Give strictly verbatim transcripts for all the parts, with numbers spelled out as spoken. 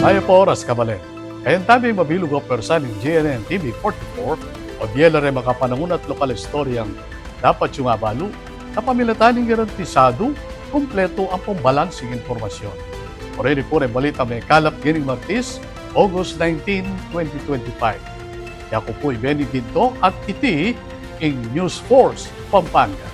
Mayap a oras, kabalen. Kayang tabi mabilug a pwersa ning G N N T V forty-four, o diela reng makapanangun at lokal a istoryang dapat yung abalu, kapamilatan ning garantisadu, kumpletu ampong balansing impormasyon. Oreni pu reng balita mekalap ngening Martes, August nineteen, twenty twenty-five. Yaku pu i Benny Ginto at iti ing News Force Pampanga.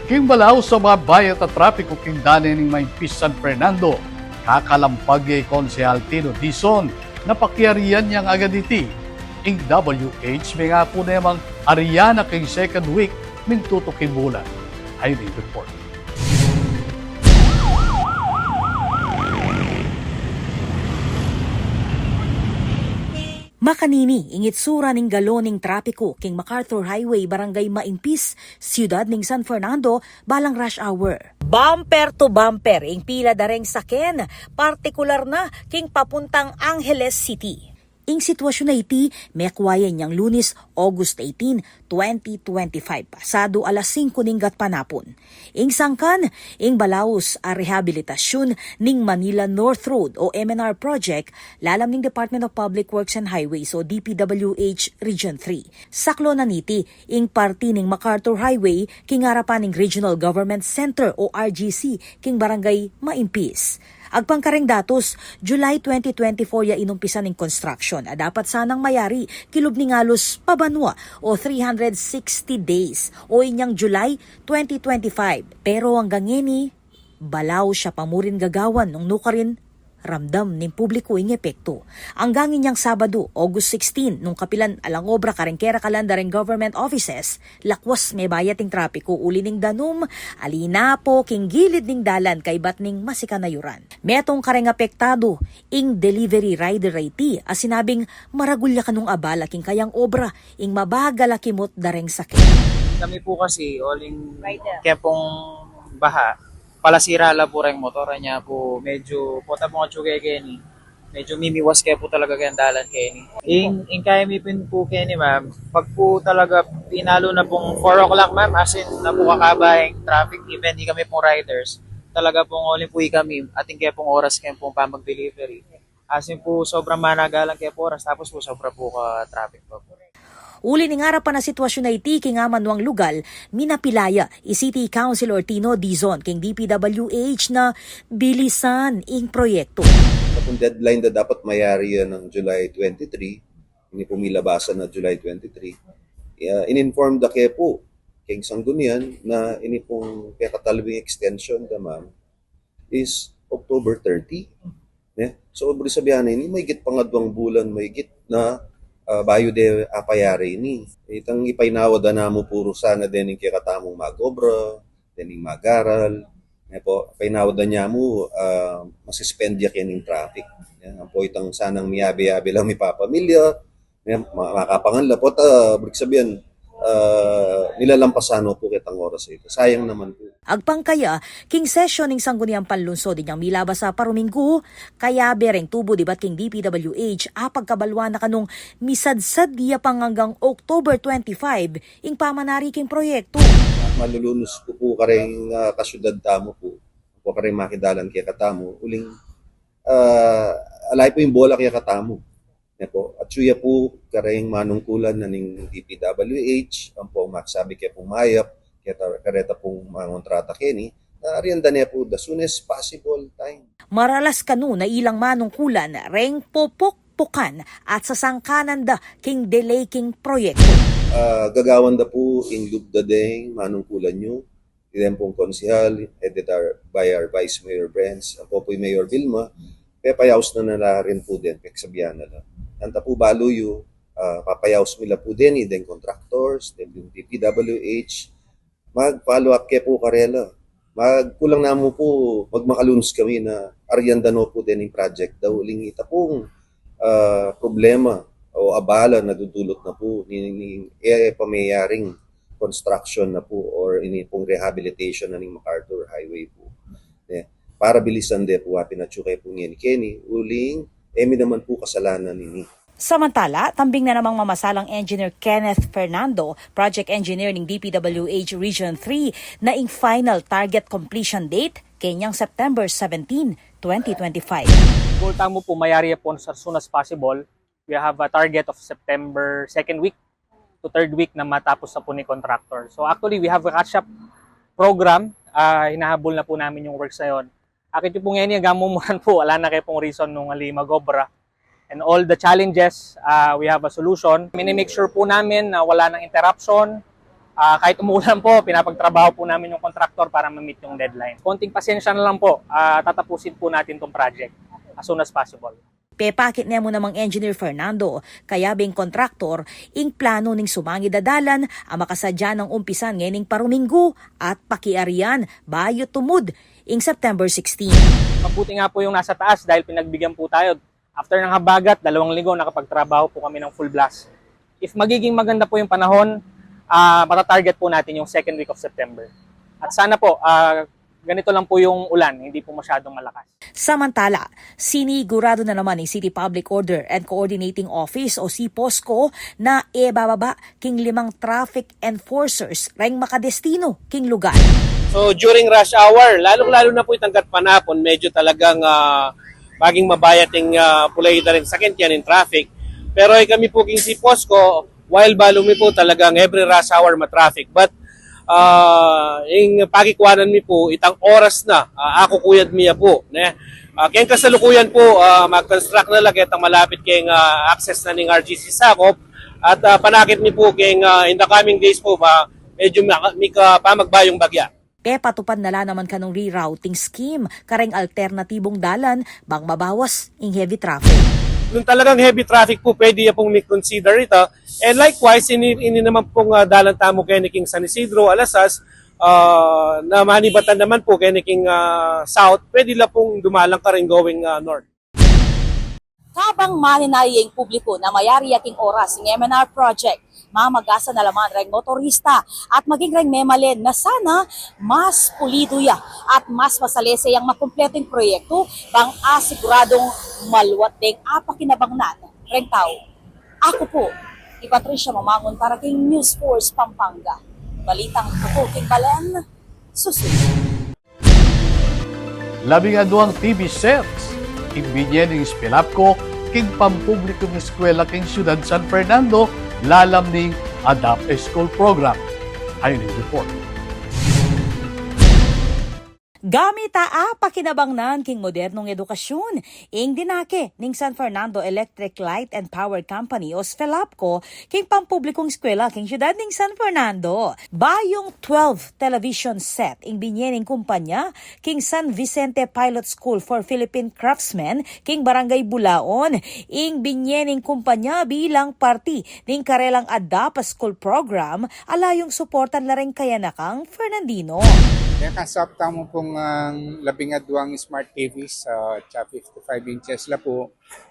King balaus a mabayat a trapiku king dane ning Maimpis San Fernando, kakalampag ya i Konsehal Tino Dizon na pakiarian yang agad iti. Ing W H mengaku ne mang arian na king second week ning tutuking bulan. Ayni ing report. Makanini, ing itsura ning galo ning trapiku king MacArthur Highway, Barangay Maimpis, siyudad ning San Fernando, balang rush hour. Bumper to bumper ing pila da reng saken, partikular na king papuntang Angeles City. Ing sitwasyun a iti, mekua ya inyang Lunes, August eighteen, twenty twenty-five, pasadu alas singko ning gatpanapun. Ing sangkan, ing balaus a rehabilitasyun ning Manila North Road o M N R project, lalam ning Department of Public Works and Highways o D P W H Region three. Sakluban na niti, ing parti ning MacArthur Highway, king arapan ning Regional Government Center o R G C, king Barangay Maimpis. Agpang kareng datus, July twenty twenty-four ya inumpisan ing construction a dapat sanang mayari kilub ning alus pabanua o three hundred sixty days o inyang July twenty twenty-five. Pero anggang ngeni, balaus ya pa murin gagawan nung nukarin ramdam ning publiku ing epektu. Anggang inyang Sabadu, August sixteen, nung kapilan alang obra kareng kerakalan da reng government offices, lakwas mebayat ing trapiku uli ning danum a linapo king gilid ning dalan kaybat ning masikan a yuran. Metung kareng apektadu, ing delivery rider a iti a sinabing maragul ya kanung abala king kayang obra ing mabagal a kimut da reng saken. Kami pu kasi, uling kepung baha, palasira la pu reng motor, anya pu medyu pota pu nga tsuke keni. Medyu mimiwas ke pu talaga keng dalan keni. Ing, ing kaya mi pin pu keni, ma'am, pag pu talaga pinalu na pung four o'clock, ma'am, as in na pu kakaba ing traffic, even ikami pung riders, talaga pung uling pu ikami, atin kepung oras keng pung pamag-delivery. As in pu, sobrang managalan ke pu oras, tapos pu sobra pu ka-traffic pa pu. Uli ning arapan a sitwasyun a iti king amanuang lugal, minapilaya i City Councilor Tino Dizon king D P W H na bilisan ing proyektu. Sa pung deadline da dapat mayari ya nang July twenty-three, ini pung milabasan na July twenty-three. Ya, in-inform da ke pu king sanggunian na ini pung kekatalwing extension da, ma'am, is October thirty. Ne? So, ibig sabihin na ini, maigit pangadwang bulan, maigit na, ah, bayu de apayari ini. Itang ipainawad da namu puru sana dening kekatamung mag-obra, dening mag-aral. Ne po, painawad da namu, ah, masispend ya kening traffic. Ne? Ampo itang sanang miyabe-yabe lang mipapamilya, ne, ma-, makapangan la pu, ah, ibig sabihin, ah, milalampasan no pu ketang oras a ita. Sayang naman pu. Agpang kaya, king sesyon ning Sangguniang Panlunsod inyang milabas a paruminggu, kayabe reng tubu dibat king D P W H, apagkabaluan na kanung misadsad ya pang anggang October twenty-five ing pamanari king proyektu. Malulunus ku pu kareng, ah, kasyudad tamu pu, pu kareng makidalan kekatamu, uling, ah, ala pu ing bola kekatamu. Ne po, atyu ya pu kareng manungkulan na ning D P W H, ampo makisabi ke pung mayap, keta, kareta pung mangontrata keni, na arian da ne pu the soonest possible time. Maralas kanu na ilang manungkulan reng pupukpukan at sasangkanan da king delay king proyektu. Ah, gagawan da pu ing lub da deng manungkulan yu, iden pung konsehal, headed our, by our Vice Mayor Brens, ampo pu i Mayor Vilma, pepayaus na na la rin pu den, peksabian na la. Anta pu balu yu, ah, papayaus mi la pu den, iden contractors, den D P W H, mag-follow up ke pu karela. Magkulang namu pu, magmakalunus kami na arian da no pu den ing project da, uling ita pung, ah, problema o abala na dudulut na pu ni, ni, e, pamayaring construction na pu or ini pung rehabilitation na ning MacArthur Highway pu. Ne, para bilisan de pu, apin atyu ke pu ngeni keni, uling e mi naman pu kasalanan ini. Samantala, tambing na namang mamasalang Engineer Kenneth Fernando, Project Engineer ning D P W H Region three, na ing final target completion date kenyang September seventeen, twenty twenty-five. Goal tamu po, mayari ya po as soon as possible. We have a target of September second week to third week na matapos na po ni contractor. So actually, we have a catch-up program. Ah, hinahabol na po namin yung works na yun. Akit yung po ngayon, gamumuran po, wala na kayo pong reason nung ali mag-obra. And all the challenges, ah, we have a solution. Minimake sure po namin na wala nang interruption. Ah, kahit umuulan po, pinapagtrabaho po namin yung contractor para ma-meet yung deadline. Konting pasensya na lang po, ah, tatapusin po natin tong project as soon as possible. Pepakit ne mu namang Engineer Fernando, kayabing kontraktor, ing plano ning sumangid a dalan a makasadya nang umpisan ngening paruminggu at pakiarian bayu tumud ing September sixteen. Mabuti nga po yung nasa taas dahil pinagbigyan po tayo. After ng habagat, dalawang linggo, nakapagtrabaho po kami ng full blast. If magiging maganda po yung panahon, ah, matatarget po natin yung second week of September. At sana po, ah, ganito lang po yung ulan, hindi po masyadong malakas. Samantala, sinigurado na naman ning City Public Order and Coordinating Office o C POSCO na e bababa king limang traffic enforcers reng makadestino king lugar. So during rush hour, lalong-lalo na po itang gatpanapon, medyo talagang, ah, maging mabayat ing, ah, pulay da rin sakyan, ing traffic. Pero ay kami po king C POSCO, while balu mi po talagang every rush hour ma-traffic. But ah, ing pagikwanan mi po, itang oras na, ah, akukuyad mi ya po, ne? Ah, keng kasalukuyan po, ah, mag-construct na la ketang malapit keng, ah, access na ning R G C Sacob, at, ah, panakit mi po keng, ah, in the coming days po, ma-, medyo mika-, mika-, pamagbayung bagya. Pepatupad na la naman kanung rerouting scheme kareng alternatibung dalan bang mabawas ing heavy traffic. Nung talagang heavy traffic po, pwede ya pong mi-consider ito. And likewise, ini, ini naman pong, ah, dalan tamu keni king San Isidro, Alasas, ah, na manibatan naman po keni king, ah, south, pwede la pong dumalan kareng going, ah, north. Kabang manenaya ing publiku na mayari ya king oras ing M N R project, mamagasan na la man reng motorista at maging reng memalen na sana mas pulidu ya at mas masalese yang makumpletu ing proyektu bang asiguradung maluat deng apakinabangnan reng tau. Aku pu i Patricia Mamangun para king News Force Pampanga. Balitang tuku king balen, susunod. Labing aduang T V sets ing binie ning SPELAPCO king pampublikung eskwela king Syudad San Fernando lalam ning ADAPT School Program. Ayun ing report. Gamit a apakinabangnan king modernung edukasyun, ing dinake ning San Fernando Electric Light and Power Company o SFELAPCO king pampublikung eskwela king syudad ning San Fernando. Bayung twelve television set ing binie ning kumpanya king San Vicente Pilot School for Philippine Craftsmen king Barangay Bulaon. Ing binie ning kumpanya bilang parti ning karelang ADAPT School Program a layung suportan la ring kayanakang Fernandino. Kaya kasap tamu pung, ah, labing aduang smart T Vs, ah, at saka fifty-five inches la pu.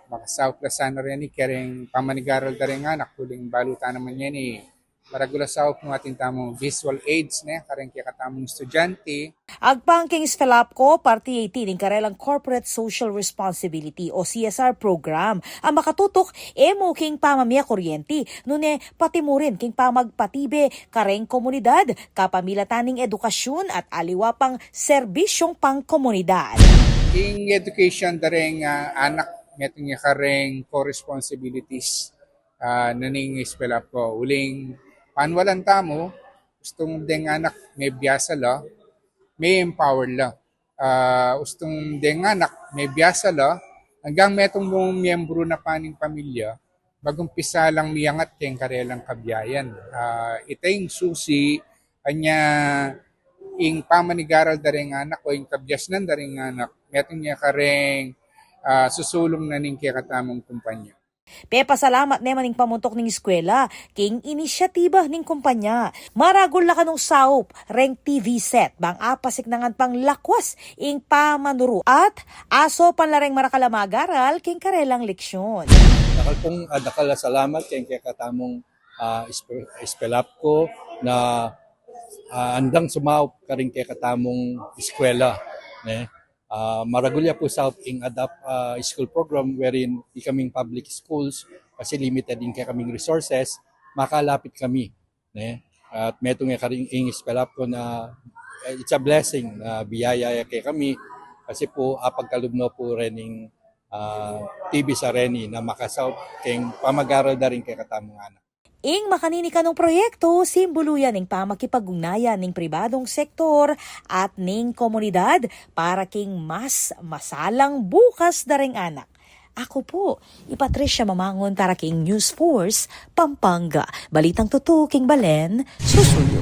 Makasaup la sana reni kareng pamanigaral da reng anak, uling balu ta naman yan e. Maragul a saup mu atin tamung visual aids, ne, kareng kekatamung estudyante. Agpang king SFELAPCO, parti ya iti ning karelang corporate social responsibility o C S R program a makatutuk e mu king pamamie kuryenti, nune pati mu rin king pamagpatibe kareng komunidad, kapamilatan ning edukasyun at aliwa pang serbisyung pangkomunidad. Ing education da reng, ah, anak, metung ya kareng core responsibilities, ah, na ning SFELAPCO. Uling panualan tamu, ustung deng anak mebiasa la, me-empower la. Ah, ustung deng anak mebiasa la, anggang metung mung miyembru na pa ning pamilya, magumpisa lang miyangat keng karelang kabiayan. Ah, ita ing susi, anya ing pamanigaral da reng anak o ing kabiasnan da reng anak, metung ya kareng, ah, susulung na ning kekatamung kumpanya. Pepasalamat ne man ing pamuntuk ning eskwela king inisyatiba ning kumpanya. Maragul la kanung saup reng T V set bang apasiknangan pang lakwas ing pamanuru at asopan la reng marakal a magaral king karelang leksyun. Dakal pung, ah, dakal a salamat keng kekatamung, ah, espe-, SFELAPCO na, ah, andang sumaup karing kekatamung eskwela, ne? Ah, maragul ya pu saup ing ADAPT, ah, school program wherein ikaming public schools, kasi limited ing kekaming resources, makalapit kami, ne? At metung ya karing ing SFELAPCO na, eh, it's a blessing na biyaya ya kekami kasi pu apagkalub no pu rening ah, T V sa reni na makasaup king pamag-aral da ring kekatamung anak. Ing makanini kanung proyekto, simbulu ya ning pamakipag-ugnayan ning pribadong sektor at ning komunidad para king mas masalang bukas da ring anak. Aku pu, i Patricia Mamangun para king News Force Pampanga. Balitang tutu king balen, susuyu.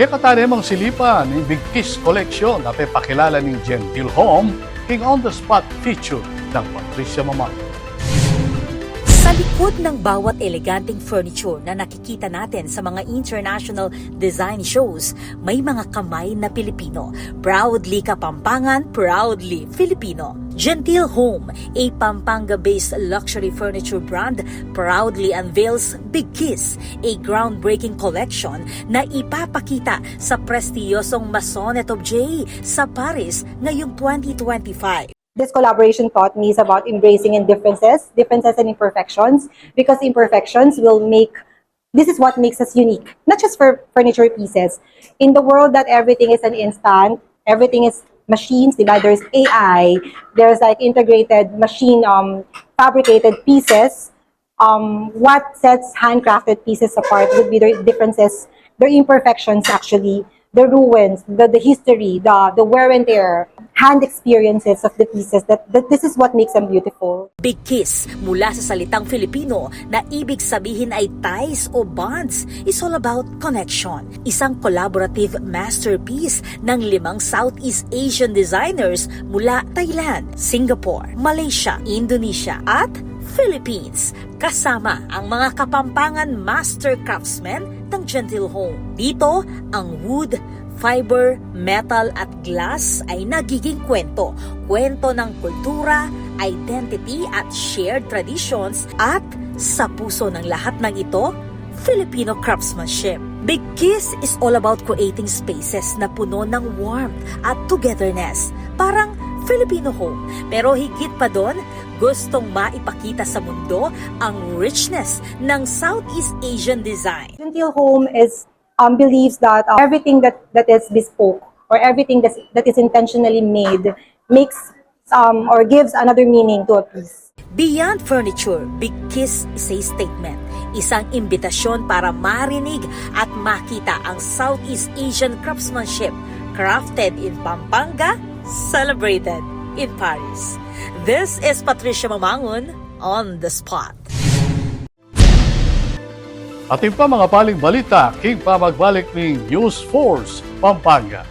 Kekatamu namang silipan ing bigkis koleksyon a pepakilala ning Gentile Home king On the Spot feature nang Patricia Mamangun. Sa likod ng bawat eleganteng furniture na nakikita natin sa mga international design shows, may mga kamay na Pilipino. Proudly Kapampangan, proudly Filipino. Gentile Home, a Pampanga-based luxury furniture brand, proudly unveils Big Kiss, a groundbreaking collection na ipapakita sa prestiyosong Maisons et Objets sa Paris ngayong twenty twenty-five. This collaboration taught me is about embracing in differences, differences and imperfections, because imperfections will make, this is what makes us unique, not just for furniture pieces. In the world that everything is an instant, everything is machines, diba? There's A I, there's, like, integrated machine, um, fabricated pieces. Um, what sets handcrafted pieces apart would be their differences, their imperfections actually, the ruins, the, the history, the, the wear and tear, hand experiences of the pieces, that, that this is what makes them beautiful. Big Kiss, mula sa salitang Filipino na ibig sabihin ay ties o bonds, is all about connection. Isang collaborative masterpiece ng limang Southeast Asian designers mula Thailand, Singapore, Malaysia, Indonesia, at Philippines, kasama ang mga Kapampangan master craftsmen ng Gentile Home. Dito, ang wood, fiber, metal at glass ay nagiging kwento. Kwento ng kultura, identity at shared traditions, at sa puso ng lahat ng ito, Filipino craftsmanship. Big Kiss is all about creating spaces na puno ng warmth at togetherness. Parang Filipino home. Pero higit pa doon, gustong maipakita sa mundo ang richness ng Southeast Asian design. Gentile Home is, um, believes that, uh, everything that, that is bespoke or everything that's, that is intentionally made makes, um, or gives another meaning to a piece. Beyond furniture, Big Kiss is a statement. Isang imbitasyon para marinig at makita ang Southeast Asian craftsmanship, crafted in Pampanga, celebrated in Paris. This is Patricia Mamangun on the spot. Atin pa mga paling balita king pamagbalik ning News Force Pampanga.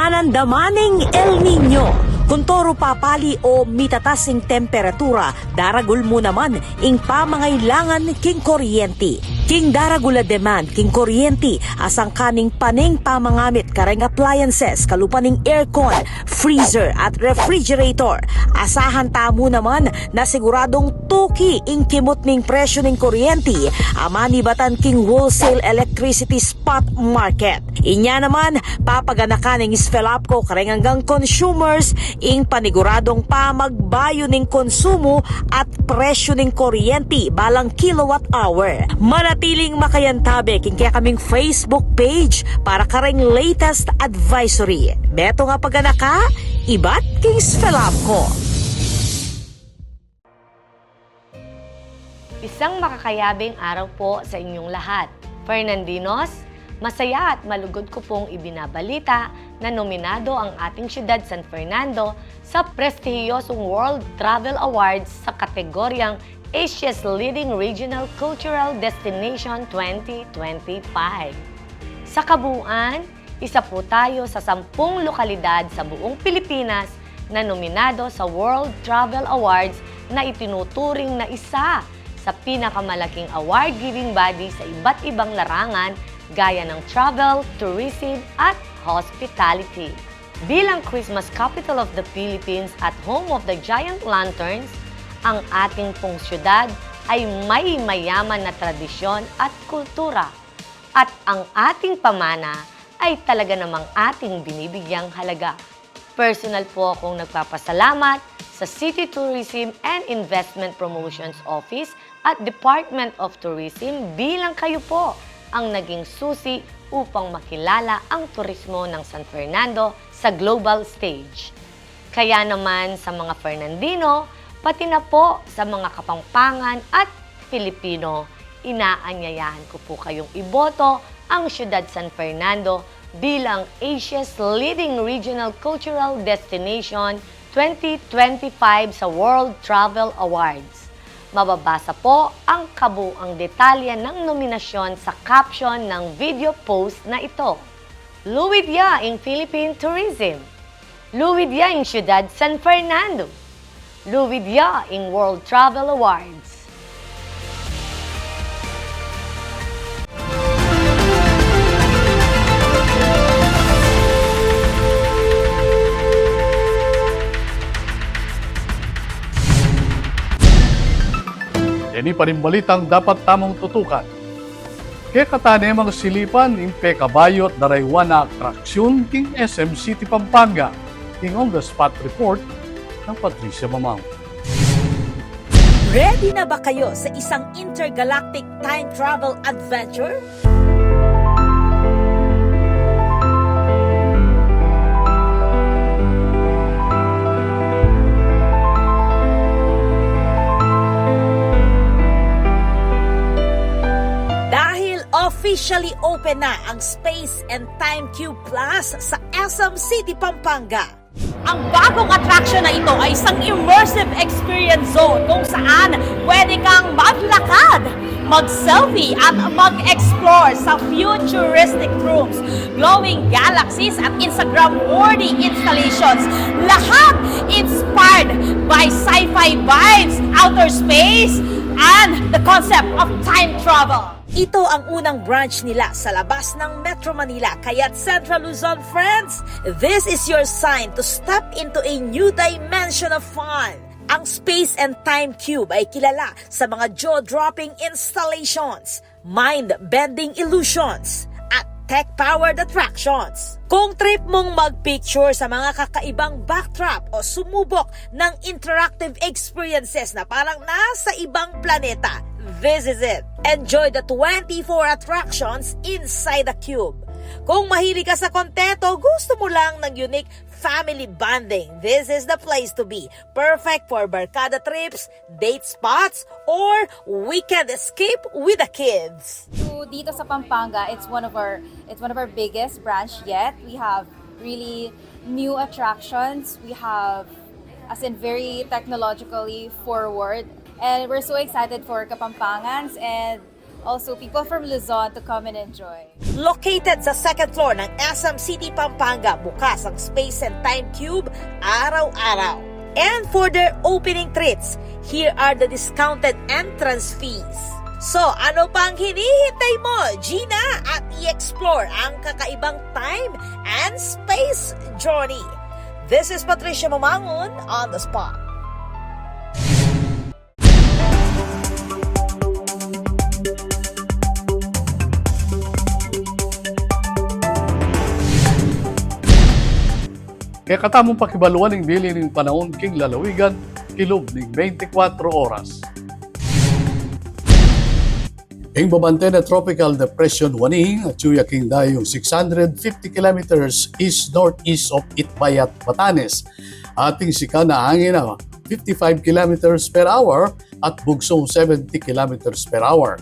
Anandaman ing El Niño. Kuntoru papali o mitatas ing temperatura, daragul mu naman ing pamangailangan king kuryenti. King daragul a demand king kuryenti, asangkan ing pane ing pamangamit kareng appliances, kalupa ning aircon, freezer at refrigerator. Asahan tamu naman na siguradung tuki ing kimut ning presyu ning kuryenti a manibatan king wholesale electricity spot market. Inya naman, papaganakan ning SFELAPCO kareng anggang consumers ing paniguradung pamagbayu ning konsumu at presyu ning kuryenti balang kilowatt hour. Manatiling makayantabe king kekaming Facebook page para kareng latest advisory. Metung a paganaka ibat king SFELAPCO. Isang makakayabing araw po sa inyong lahat. Fernandinos, masaya at malugod ko pong ibinabalita na nominado ang ating siyudad San Fernando sa prestihiyosong World Travel Awards sa kategoryang Asia's Leading Regional Cultural Destination twenty twenty-five. Sa kabuuan, isa po tayo sa sampung lokalidad sa buong Pilipinas na nominado sa World Travel Awards na itinuturing na isa sa pinakamalaking award-giving body sa iba't ibang larangan gaya ng travel, tourism, at hospitality. Bilang Christmas capital of the Philippines at home of the giant lanterns, ang ating pong siyudad ay may mayaman na tradisyon at kultura. At ang ating pamana ay talaga namang ating binibigyang halaga. Personal po akong nagpapasalamat sa City Tourism and Investment Promotions Office at Department of Tourism bilang kayo po ang naging susi upang makilala ang turismo ng San Fernando sa global stage. Kaya naman sa mga Fernandino, pati na po sa mga Kapampangan at Filipino, inaanyayahan ko po kayong iboto ang Siyudad San Fernando bilang Asia's Leading Regional Cultural Destination twenty twenty-five sa World Travel Awards. Mababasa po ang kabuang detalye ng nominasyon sa caption ng video post na ito. Luwid ya ing Philippine Tourism. Luwid ya ing Siyudad San Fernando. Luwid ya ing World Travel Awards. Ini pa ring balitang dapat tamung tutukan. Kekatamu namang silipan ing pekabayu at daraywan a atraksyon king S M City Pampanga. King On the Spot Report ng Patricia Mamang. Ready na ba kayo sa isang intergalactic time travel adventure? Dahil officially open na ang Space and Time Cube Plus sa S M City Pampanga. Ang bagong attraction na ito ay isang immersive experience zone kung saan pwede kang maglakad, mag-selfie at mag-explore sa futuristic rooms, glowing galaxies at Instagram-worthy installations. Lahat inspired by sci-fi vibes, outer space, and the concept of time travel. Ito ang unang branch nila sa labas ng Metro Manila, kaya't Central Luzon friends, this is your sign to step into a new dimension of fun. Ang Space and Time Cube ay kilala sa mga jaw-dropping installations, mind-bending illusions, at tech-powered attractions. Kung trip mong magpicture sa mga kakaibang backdrop o sumubok ng interactive experiences na parang nasa ibang planeta, this is it. Enjoy the twenty-four attractions inside the cube. Kung mahilig ka sa kontento, gusto mo lang ng unique family bonding, this is the place to be. Perfect for barkada trips, date spots, or weekend escape with the kids. So dito sa Pampanga, it's one of our it's one of our biggest branch yet. We have really new attractions. We have, as in, very technologically forward, and we're so excited for Kapampangans and Also, people from Luzon to come and enjoy. Located sa second floor ng S M City Pampanga, bukas ang Space and Time Cube araw-araw. And for their opening treats, here are the discounted entrance fees. So, ano pang hinihintay mo? Gina at i-explore ang kakaibang time and space journey. This is Patricia Mamangon on the spot. Kekatamung pakibaluan ing bili ning panaun king lalawigan kilub ning beintikwatro oras. Ing babante na Tropical Depression Waning, atyu ya king dayung six hundred fifty kilometers east-northeast of Itbayat, Batanes. Ating sikan na hangin na fifty-five kilometers per hour at bugsung seventy kilometers per hour.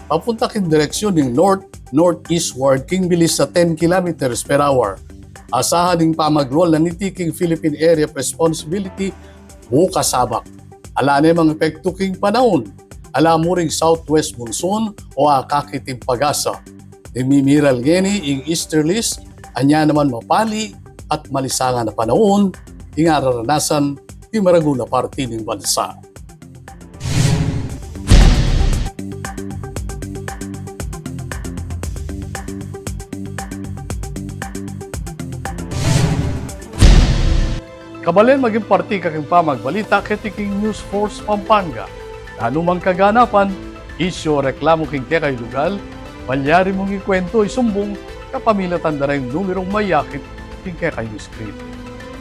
Papunta king direksyon ning north-northeastward king bilis na ten kilometers per hour. Asahan ing pamaglual na niti king Philippine Area of Responsibility bukas Sabado. Ala ne mang epektu king panaun. Ala mu ring southwest monsoon o akakit ing pag-asa. Mimiral ngeni ing easterlies, anya naman mapali at malisangan a panaun ing araranasan king maragul a parti ning bansa. Kabalen, maging parti ka king pamagbalita keti king News Force Pampanga. Nanu mang kaganapan, isyu o reklamu king kekayung lugal, malyari mung ikuwentu o isumbung kapamilatan da reng numerung mayakit king kekayung screen.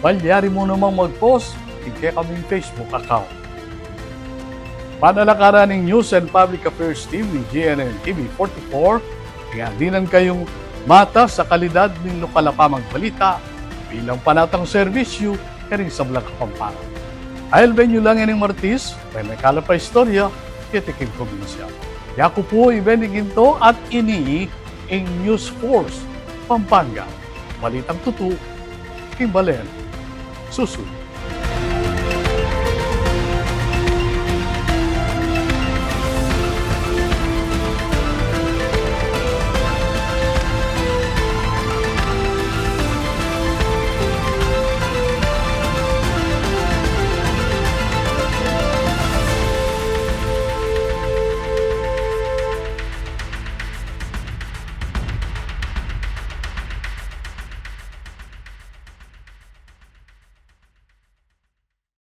Malyari mu namang mag-post king kekaming Facebook account. Panalakaran ning News and Public Affairs Team ning G N N T V forty-four, ing dinan kayung matas a kalidad ning lokal a pamagbalita bilang panatang serbisyu karing sablang Kapampangan. Ailben yu la ngening Martis, mayap a kalap a istorya keti king probinsya. Yaku pu i Benny Ginto at ini ing News Force Pampanga. Balitang tutu king balen. Susunod.